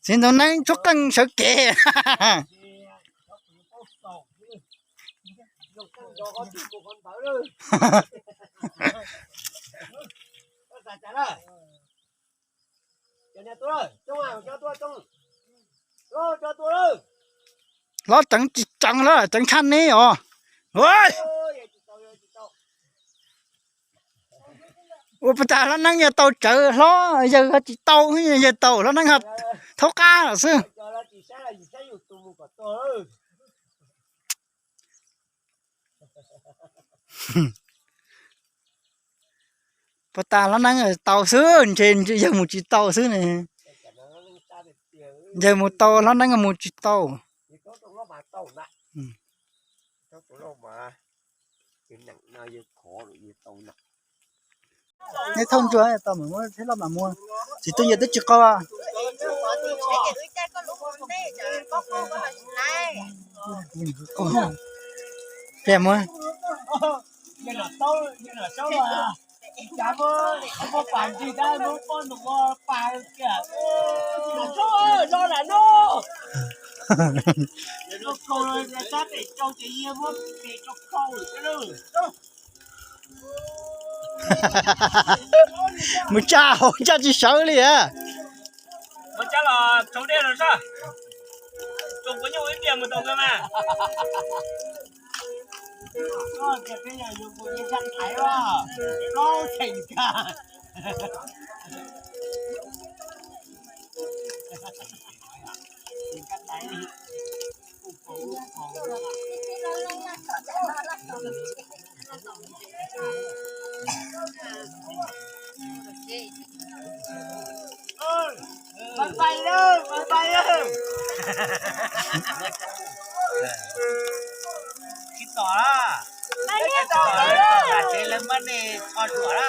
Txiv ntxoov neeb tshuab qeej sawv kev. Hlob tseev tsis tseev lawm, tseev tshaj neb os. Ua puas tas hlob neeb yog tau tsawv hlob yawg ho tsis tau, yawg tau hlob neeb ho thaub qab lawm xwb. Puas tas hlob neeb tau xwb, ntshe yawg mus tsis tau xwb ne. Yawg mus tau hlob neeb mus tsis tau. Neb thauj ntsuag tau mas muab thiab loj mas muag. Txiv tuaj yawg twb tsis qau. Pliag muab. Mus tsa hauv caj tsis sawv li a. Tsis tom, tom tsev lawv muab nej tho zuam na.